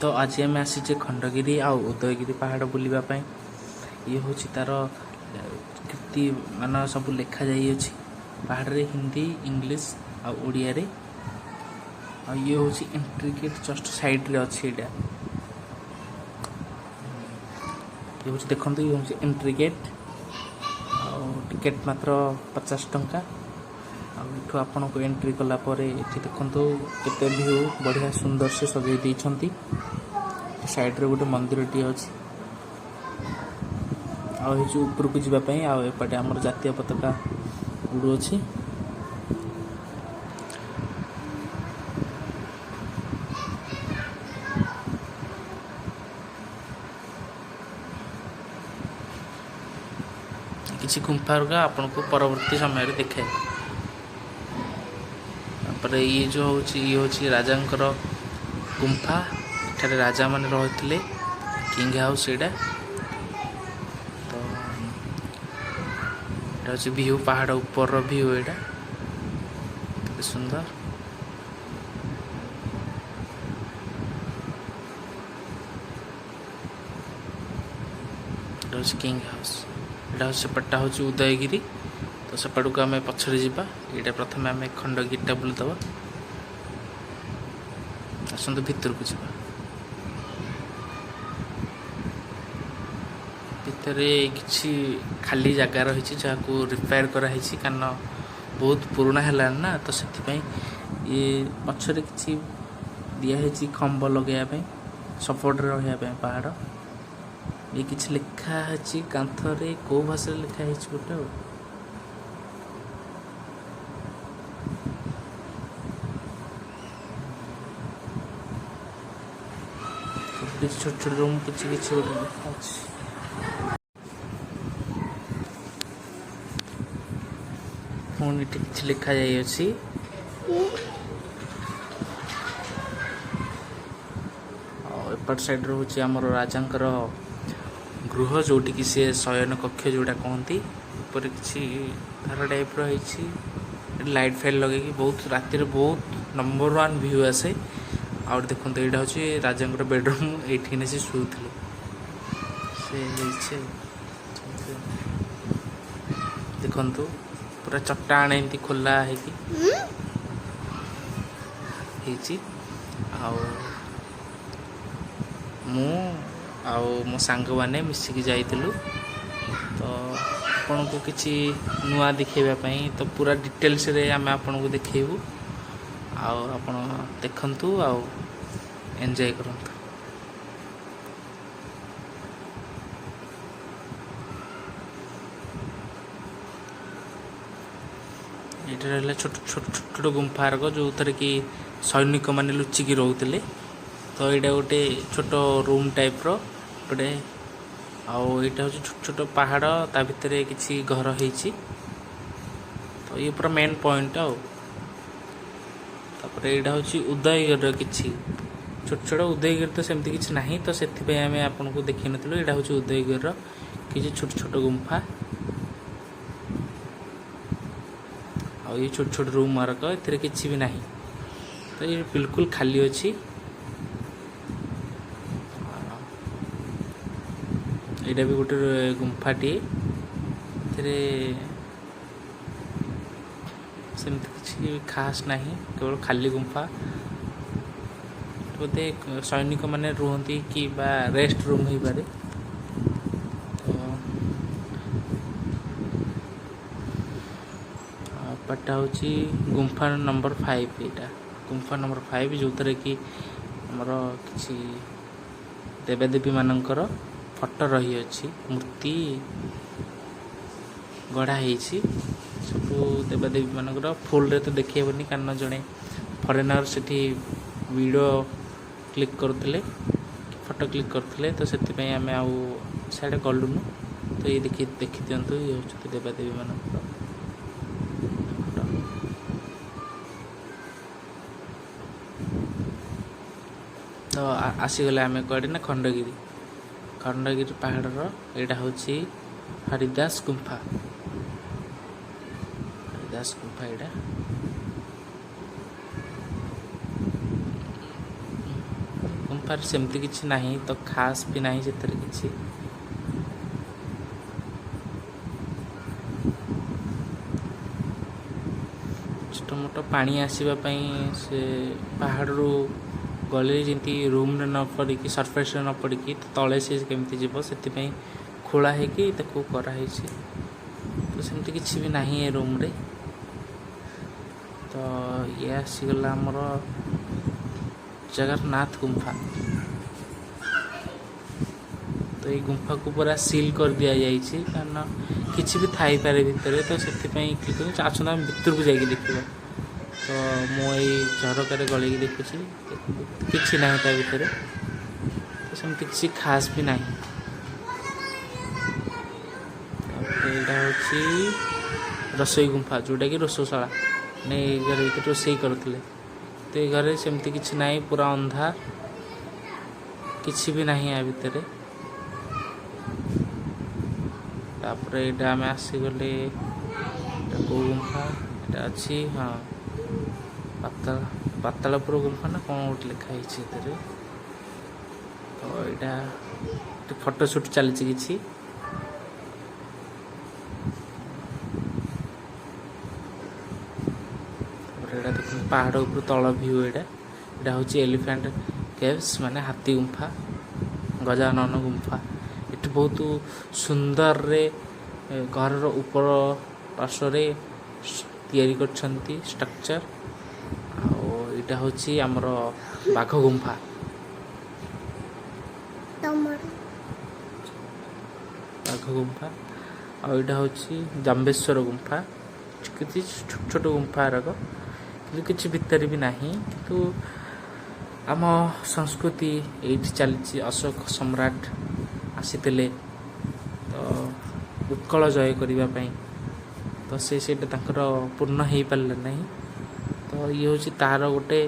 ତ ଆଜି ଆମେ ଆସିଛେ ଖଣ୍ଡଗିରି ଆଉ ଉଦୟଗିରି ପାହାଡ଼ ବୁଲିବା ପାଇଁ। ଇଏ ହେଉଛି ତାର କୀର୍ତ୍ତି ମାନ ସବୁ ଲେଖା ଯାଇଅଛି ପାହାଡ଼ରେ, ହିନ୍ଦୀ, ଇଂଲିଶ ଆଉ ଓଡ଼ିଆରେ। ଆଉ ଇଏ ହେଉଛି ଏଣ୍ଟ୍ରି ଗେଟ୍, ଜଷ୍ଟ ସାଇଡ଼ରେ ଅଛି ଏଇଟା। ଇଏ ହେଉଛି, ଦେଖନ୍ତୁ, ଇଏ ହେଉଛି ଏଣ୍ଟ୍ରି ଗେଟ୍। ଆଉ ଟିକେଟ୍ ମାତ୍ର 50 ଟଙ୍କା। ଆଉ ଏଠୁ ଆପଣଙ୍କୁ ଏଣ୍ଟ୍ରି କଲା ପରେ ଏଠି ଦେଖନ୍ତୁ କେତେ ଭିଉ ବଢ଼ିଆ ସୁନ୍ଦର ସେ ସଜେଇ ଦେଇଛନ୍ତି। ସାଇଡ଼ରେ ଗୋଟେ ମନ୍ଦିରଟିଏ ଅଛି। ଆଉ ହେଉଛି ଉପରକୁ ଯିବା ପାଇଁ। ଆଉ ଏପଟେ ଆମର ଜାତୀୟ ପତାକା ଉଡ଼ୁଅଛି। କିଛି ଗୁମ୍ଫା ହେରିକା ଆପଣଙ୍କୁ ପରବର୍ତ୍ତୀ ସମୟରେ ଦେଖାଏ। ତାପରେ ଇଏ ଯେଉଁ ହେଉଛି, ଇଏ ହେଉଛି ରାଜାଙ୍କର ଗୁମ୍ଫା। ଏଠାରେ ରାଜାମାନେ ରହୁଥିଲେ, କିଙ୍ଗ ହାଉସ୍ ଏଇଟା। ତ ଏଇଟା ହେଉଛି ଭିଉ, ପାହାଡ଼ ଉପରର ଭିଉ ଏଇଟା, କେତେ ସୁନ୍ଦର। ଏଇଟା ହେଉଛି କିଙ୍ଗ ହାଉସ୍। ଏଇଟା ହେଉଛି, ସେପଟଟା ହେଉଛି ଉଦୟଗିରି। ତ ସେପଟକୁ ଆମେ ପଛରେ ଯିବା। ଏଇଟା ପ୍ରଥମେ ଆମେ ଖଣ୍ଡଗିରିଟା ବୁଲିଦେବା। ଆସନ୍ତୁ, ଭିତରକୁ ଯିବା। ଭିତରେ କିଛି ଖାଲି ଜାଗା ରହିଛି, ଯାହାକୁ ରିପେୟାର କରାହେଇଛି, କାରଣ ବହୁତ ପୁରୁଣା ହେଲାଣି ନା, ତ ସେଥିପାଇଁ। ଇଏ ପଛରେ କିଛି ଦିଆହେଇଛି ଖମ୍ବ ଲଗେଇବା ପାଇଁ, ସପୋର୍ଟରେ ରହିବା ପାଇଁ ପାହାଡ଼। ଇଏ କିଛି ଲେଖା ହେଇଛି କାନ୍ଥରେ, କୋଉ ଭାଷାରେ ଲେଖା ହେଇଛି ଗୋଟେ। ଆଉ ସବୁ କିଛି ଛୋଟ ଛୋଟ ରୁମ୍, କିଛି କିଛି ଗୋଟେ ଲେଖା ଅଛି। ପୁଣି ଏଠି କିଛି ଲେଖା ଯାଇଅଛି। ଆଉ ଏପଟ ସାଇଡ଼୍ ରହୁଛି ଆମର ରାଜାଙ୍କର ଗୃହ, ଯୋଉଠିକି ସେ ଶୟନ କକ୍ଷ ଯୋଉଟା କହନ୍ତି। ଉପରେ କିଛି ତାର ଟାଇପ୍ର ହେଇଛି। ଲାଇଟ୍ ଫାଇଟ୍ ଲଗେଇକି ବହୁତ ରାତିରେ ବହୁତ ନମ୍ବର ୱାନ୍ ଭିଉ ଆସେ। ଆଉ ଦେଖନ୍ତୁ, ଏଇଟା ହେଉଛି ରାଜାଙ୍କର ବେଡ଼ରୁମ୍। ଏଇଠି ସେ ଶୋଉଥିଲେ, ସେ ହେଇଛି। ଦେଖନ୍ତୁ, ପୁରା ଚଟାଣ ଏମିତି ଖୋଲା ହେଇକି ହେଇଛି। ଆଉ ମୁଁ ଆଉ ମୋ ସାଙ୍ଗମାନେ ମିଶିକି ଯାଇଥିଲୁ, ତ ଆପଣଙ୍କୁ କିଛି ନୂଆ ଦେଖେଇବା ପାଇଁ। ତ ପୁରା ଡିଟେଲ୍ସରେ ଆମେ ଆପଣଙ୍କୁ ଦେଖେଇବୁ। ଆଉ ଆପଣ ଦେଖନ୍ତୁ ଆଉ ଏନ୍ଜୟ କରନ୍ତୁ। ଏଇଟା ରହିଲା ଛୋଟ ଛୋଟ ଛୋଟ ଛୋଟ ଗୁମ୍ଫା ଆରକ, ଯେଉଁଥିରେ କି ସୈନିକମାନେ ଲୁଚିକି ରହୁଥିଲେ। ତ ଏଇଟା ଗୋଟେ ଛୋଟ ରୁମ୍ ଟାଇପ୍ର ଗୋଟେ। ଆଉ ଏଇଟା ହେଉଛି ଛୋଟ ଛୋଟ ପାହାଡ଼, ତା ଭିତରେ କିଛି ଘର ହେଇଛି। ତ ଇଏ ପୁରା ମେନ୍ ପଏଣ୍ଟ। ଆଉ ତାପରେ ଏଇଟା ହେଉଛି ଉଦୟଗିରିର କିଛି ଛୋଟ ଛୋଟ। ଉଦୟଗିରି ତ ସେମିତି କିଛି ନାହିଁ, ତ ସେଥିପାଇଁ ଆମେ ଆପଣଙ୍କୁ ଦେଖେଇ ନଥିଲୁ। ଏଇଟା ହେଉଛି ଉଦୟଗିରିର କିଛି ଛୋଟ ଛୋଟ ଗୁମ୍ଫା। ଆଉ ଏଇ ଛୋଟ ଛୋଟ ରୁମ୍ ମାରକ, ଏଥିରେ କିଛି ବି ନାହିଁ। ତ ଇଏ ବିଲକୁଲ ଖାଲି ଅଛି। ଏଇଟା ବି ଗୋଟେ ଗୁମ୍ଫାଟିଏ। ଏଥିରେ ସେମିତି କିଛି ଖାସ୍ ନାହିଁ, କେବଳ ଖାଲି ଗୁମ୍ଫା। ବୋଧେ ସୈନିକମାନେ ରୁହନ୍ତି କି ବା ରେଷ୍ଟ ରୁମ୍ ହେଇପାରେ। ତ ଏପଟଟା ହେଉଛି ଗୁମ୍ଫା ନମ୍ବର 5। ଏଇଟା ଗୁମ୍ଫା ନମ୍ବର 5, ଯେଉଁଥିରେ କି ଆମର କିଛି ଦେବାଦେବୀମାନଙ୍କର ଫଟୋ ରହିଅଛି, ମୂର୍ତ୍ତି ଗଢ଼ା ହେଇଛି ସବୁ ଦେବାଦେବୀମାନଙ୍କର। ଫୁଲରେ ତ ଦେଖି ହେବନି, କାରଣ ଜଣେ ଫରେନର୍ ସେଠି ଭିଡ଼ିଓ କ୍ଲିକ୍ କରୁଥିଲେ, ଫଟୋ କ୍ଲିକ୍ କରୁଥିଲେ। ତ ସେଥିପାଇଁ ଆମେ ଆଉ ସିଆଡ଼େ ଗଲୁନୁ। ତ ଇଏ ଦେଖିଦିଅନ୍ତୁ, ଇଏ ହେଉଛନ୍ତି ଦେବାଦେବୀମାନଙ୍କର ଫଟୋ। ତ ଆସିଗଲେ ଆମେ କୁଆଡ଼େ ନା ଖଣ୍ଡଗିରି। ଖଣ୍ଡଗିରି ପାହାଡ଼ର ଏଇଟା ହେଉଛି ହରିଦାସ ଗୁମ୍ଫା। ହରିଦାସ ଗୁମ୍ଫା ଏଇଟା। ଗୁମ୍ଫାରେ ସେମିତି କିଛି ନାହିଁ, ତ ଖାସ୍ ବି ନାହିଁ ସେଥିରେ କିଛି। ଛୋଟ ମୋଟ ପାଣି ଆସିବା ପାଇଁ ସେ ପାହାଡ଼ରୁ ଗଲେ ଯେମିତି ରୁମ୍ରେ ନ ପଡ଼ିକି, ସର୍ଫେସ୍ରେ ନ ପଡ଼ିକି ତଳେ ସେ କେମିତି ଯିବ, ସେଥିପାଇଁ ଖୋଳା ହେଇକି ତାକୁ କରାହେଇଛି। ତ ସେମିତି କିଛି ବି ନାହିଁ ଏ ରୁମ୍ରେ। ତ ଇଏ ଆସିଗଲା ଆମର ଜଗନ୍ନାଥ ଗୁମ୍ଫା। ତ ଏଇ ଗୁମ୍ଫାକୁ ପୁରା ସିଲ୍ କରିଦିଆଯାଇଛି, କାରଣ କିଛି ବି ଥାଇପାରେ ଭିତରେ, ତ ସେଥିପାଇଁ ଆସନ୍ତୁ ଆମେ ଭିତରକୁ ଯାଇକି ଦେଖିବା। ତ ମୁଁ ଏଇ ଝରକାରେ ଗଳେଇକି ଦେଖୁଛି, କିଛି ନାହିଁ ତା ଭିତରେ, ତ ସେମିତି କିଛି ଖାସ୍ ବି ନାହିଁ। ତାପରେ ଏଇଟା ହେଉଛି ରୋଷେଇ ଗୁମ୍ଫା, ଯେଉଁଟାକି ରୋଷଶାଳା, ମାନେ ଏଇ ଘରେ ଭିତରେ ରୋଷେଇ କରୁଥିଲେ। ତ ଏଇ ଘରେ ସେମିତି କିଛି ନାହିଁ, ପୁରା ଅନ୍ଧାର, କିଛି ବି ନାହିଁ ୟା ଭିତରେ। ତାପରେ ଏଇଟା ଆମେ ଆସିଗଲେ, ଏଇଟା କେଉଁ ଗୁମ୍ଫା ଏଇଟା ଅଛି? ହଁ, ପାତାଳପୁର ଗୁମ୍ଫା ନା କ'ଣ ଗୋଟେ ଲେଖା ହେଇଛି ଏଥିରେ। ତ ଏଇଟା ଫଟୋ ସୁଟ୍ ଚାଲିଛି କିଛି। ତାପରେ ଏଇଟା ଦେଖନ୍ତୁ ପାହାଡ଼ ଉପରୁ ତଳ ଭ୍ୟୁ। ଏଇଟା ଏଇଟା ହେଉଛି ଏଲିଫାଣ୍ଟ କେଭ୍ସ, ମାନେ ହାତୀ ଗୁମ୍ଫା, ଗଜାନନ ଗୁମ୍ଫା। ଏଠି ବହୁତ ସୁନ୍ଦରରେ ଘରର ଉପର ପାର୍ଶ୍ୱରେ ତିଆରି କରିଛନ୍ତି ଷ୍ଟ୍ରକ୍ଚର। ଆଉ ଏଇଟା ହେଉଛି ଆମର ବାଘ ଗୁମ୍ଫା। ତମର ବାଘ ଗୁମ୍ଫା। ଆଉ ଏଇଟା ହେଉଛି ଜାମ୍ବେଶ୍ୱର ଗୁମ୍ଫା। କିଛି ଛୋଟ ଛୋଟ ଗୁମ୍ଫା ଏରାକ, କିନ୍ତୁ କିଛି ଭିତରେ ବି ନାହିଁ। କିନ୍ତୁ ଆମ ସଂସ୍କୃତି ଏଇଠି ଚାଲିଛି। ଅଶୋକ ସମ୍ରାଟ ଆସିଥିଲେ ତ ଉତ୍କଳ ଜୟ କରିବା ପାଇଁ, ତ ସେ ସେଇଟା ତାଙ୍କର ପୂର୍ଣ୍ଣ ହେଇପାରିଲା ନାହିଁ। ତ ଇଏ ହେଉଛି ତାର ଗୋଟେ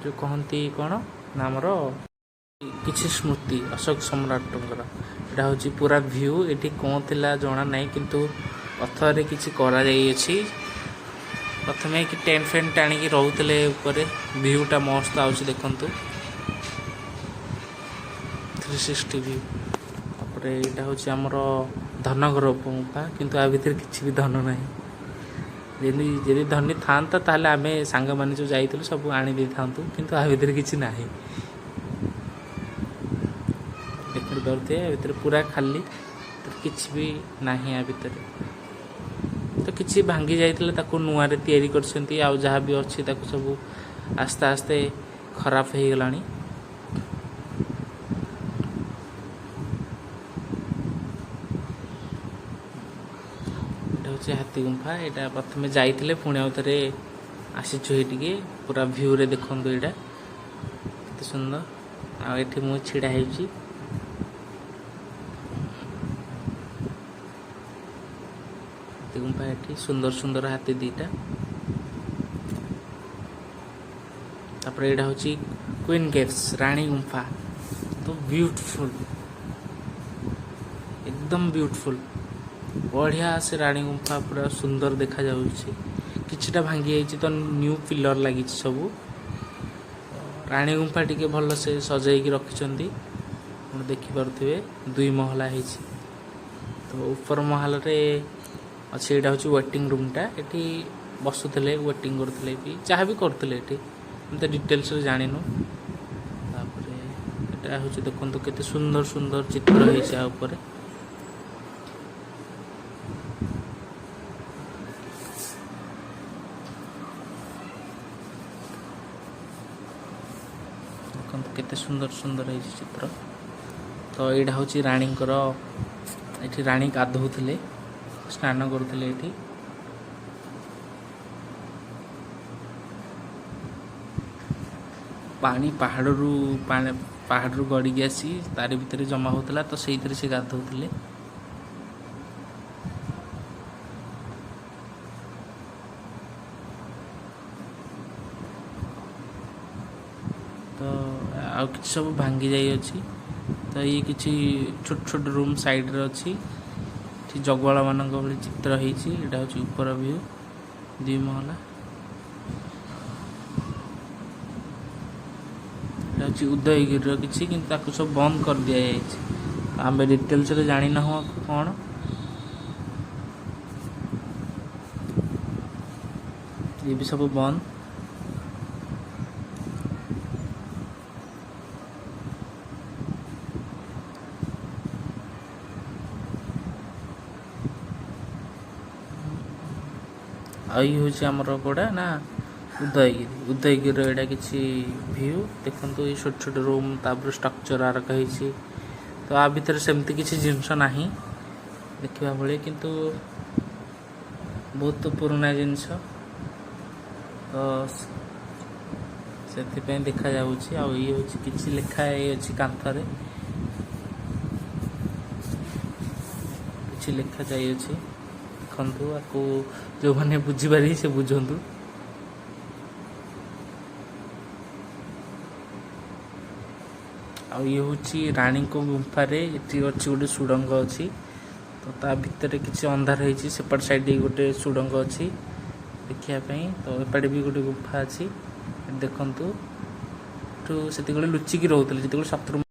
ଯେଉଁ କହନ୍ତି କ'ଣ ନା ଆମର କିଛି ସ୍ମୃତି ଅଶୋକ ସମ୍ରାଟଙ୍କର। ଏଇଟା ହେଉଛି ପୁରା ଭ୍ୟୁ। ଏଠି କ'ଣ ଥିଲା ଜଣା ନାହିଁ, କିନ୍ତୁ ପଥରରେ କିଛି କରାଯାଇଅଛି। ପ୍ରଥମେ କି ଟେଣ୍ଟ ଫେଣ୍ଟ ଟାଣିକି ରହୁଥିଲେ ଉପରେ। ଭ୍ୟୁଟା ମସ୍ତ ଆଉଛି, ଦେଖନ୍ତୁ, 360 ଭ୍ୟୁ। ତାପରେ ଏଇଟା ହେଉଛି ଆମର ଧନଘର ଗୁମ୍ଫା, କିନ୍ତୁ ଆ ଭିତରେ କିଛି ବି ଧନ ନାହିଁ। ଯଦି ଧନୀ ଥାନ୍ତା, ତାହେଲେ ଆମେ ସାଙ୍ଗମାନେ ଯେଉଁ ଯାଇଥିଲୁ ସବୁ ଆଣି ଦେଇଥାନ୍ତୁ, କିନ୍ତୁ ଆ ଭିତରେ କିଛି ନାହିଁ। ଦେଖିପାରୁଥିବେ, ଆ ଭିତରେ ପୁରା ଖାଲି, କିଛି ବି ନାହିଁ ଆ ଭିତରେ। ତ କିଛି ଭାଙ୍ଗି ଯାଇଥିଲା, ତାକୁ ନୂଆରେ ତିଆରି କରିଛନ୍ତି। ଆଉ ଯାହା ବି ଅଛି ତାକୁ ସବୁ ଆସ୍ତେ ଆସ୍ତେ ଖରାପ ହେଇଗଲାଣି। ଏଇଟା ହେଉଛି ହାତୀ ଗୁମ୍ଫା। ଏଇଟା ପ୍ରଥମେ ଯାଇଥିଲେ, ପୁଣି ଆଉ ଥରେ ଆସିଛୁ ଏଇଠିକି। ପୁରା ଭ୍ୟୁରେ ଦେଖନ୍ତୁ ଏଇଟା କେତେ ସୁନ୍ଦର। ଆଉ ଏଠି ମୁଁ ଛିଡ଼ା ହେଇଛି। ହାତୀ ଗୁମ୍ଫା, ଏଠି ସୁନ୍ଦର ସୁନ୍ଦର ହାତୀ ଦିଟା। ତାପରେ ଏଇଟା ହେଉଛି କୁଇନ୍ କେଭ୍ସ, ରାଣୀ ଗୁମ୍ଫା। ତ ବ୍ୟୁଟିଫୁଲ୍, ଏକଦମ ବ୍ୟୁଟିଫୁଲ୍, ବଢ଼ିଆ ସେ ରାଣୀ ଗୁମ୍ଫା ପୁରା ସୁନ୍ଦର ଦେଖାଯାଉଛି। କିଛିଟା ଭାଙ୍ଗି ଯାଇଛି, ତ ନ୍ୟୁ ପିଲର ଲାଗିଛି ସବୁ। ରାଣୀ ଗୁମ୍ଫା ଟିକେ ଭଲସେ ସଜେଇକି ରଖିଛନ୍ତି, ଆପଣ ଦେଖିପାରୁଥିବେ। ଦୁଇ ମହଲା ହେଇଛି। ତ ଉପର ମହଲାରେ ଅଛି, ଏଇଟା ହେଉଛି ୱେଟିଂ ରୁମ୍ଟା। ଏଠି ବସୁଥିଲେ, ୱେଟିଂ କରୁଥିଲେ ବି, ଯାହା ବି କରୁଥିଲେ ଏଠି, ଆମେ ତ ଡିଟେଲ୍ସରେ ଜାଣିନୁ। ତାପରେ ଏଇଟା ହେଉଛି, ଦେଖନ୍ତୁ କେତେ ସୁନ୍ଦର ସୁନ୍ଦର ଚିତ୍ର ହେଇଛି ଆ ଉପରେ। ଦେଖନ୍ତୁ କେତେ ସୁନ୍ଦର ସୁନ୍ଦର ହେଇଛି ଚିତ୍ର। ତ ଏଇଟା ହେଉଛି ରାଣୀଙ୍କର, ଏଠି ରାଣୀ ଗାଧୋଉଥିଲେ, ସ୍ନାନ କରୁଥିଲେ ଏଠି। ପାଣି ପାହାଡ଼ରୁ ଗଡ଼ିକି ଆସି ତାରି ଭିତରେ ଜମା ହେଉଥିଲା, ତ ସେଇଥିରେ ସେ ଗାଧୋଉଥିଲେ। ତ ଆଉ କିଛି ସବୁ ଭାଙ୍ଗି ଯାଇଅଛି। ତ ଇଏ କିଛି ଛୋଟ ଛୋଟ ରୁମ୍ ସାଇଡ଼ରେ ଅଛି। ଏଠି ଜଗୁଆଳମାନଙ୍କ ଭଳି ଚିତ୍ର ହେଇଛି। ଏଇଟା ହେଉଛି ଉପର ଭ୍ୟୁ, ଦୁଇ ମହଲା। ଏଇଟା ଏଇଟା ହେଉଛି ଉଦୟଗିରିର କିଛି, କିନ୍ତୁ ତାକୁ ସବୁ ବନ୍ଦ କରିଦିଆଯାଇଛି। ଆମେ ଡିଟେଲ୍ସରେ ଜାଣିନାହୁଁ ଆକୁ କ'ଣ। ଇଏ ବି ସବୁ ବନ୍ଦ। ଆଉ ଇଏ ହେଉଛି ଆମର କୋଉଟା ନା ଉଦୟଗିରି। ଉଦୟଗିରିର ଏଇଟା କିଛି ଭିଉ ଦେଖନ୍ତୁ। ଏଇ ଛୋଟ ଛୋଟ ରୁମ୍, ତାପରେ ଷ୍ଟ୍ରକ୍ଚର ଆରକ ହେଇଛି। ତ ଆ ଭିତରେ ସେମିତି କିଛି ଜିନିଷ ନାହିଁ ଦେଖିବା ଭଳି, କିନ୍ତୁ ବହୁତ ପୁରୁଣା ଜିନିଷ, ତ ସେଥିପାଇଁ ଦେଖାଯାଉଛି। ଆଉ ଇଏ ହେଉଛି କିଛି ଲେଖା ହେଇଅଛି କାନ୍ଥରେ, କିଛି ଲେଖା ଯାଇଅଛି। ଦେଖନ୍ତୁ ଆକୁ, ଯେଉଁମାନେ ବୁଝିପାରିବେ ସେ ବୁଝନ୍ତୁ। ଆଉ ଇଏ ହେଉଛି ରାଣୀଙ୍କ ଗୁମ୍ଫାରେ ଏଠି ଅଛି ଗୋଟେ ସୁଡ଼ଙ୍ଗ ଅଛି। ତ ତା ଭିତରେ କିଛି ଅନ୍ଧାର ହେଇଛି। ସେପଟ ସାଇଡ଼୍ ଗୋଟେ ସୁଡ଼ଙ୍ଗ ଅଛି ଦେଖିବା ପାଇଁ। ତ ଏପଟେ ବି ଗୋଟେ ଗୁମ୍ଫା ଅଛି, ଦେଖନ୍ତୁ। ଏଠୁ ସେତିକିବେଳେ ଲୁଚିକି ରହୁଥିଲେ ଯେତେବେଳେ ଶତ୍ରୁ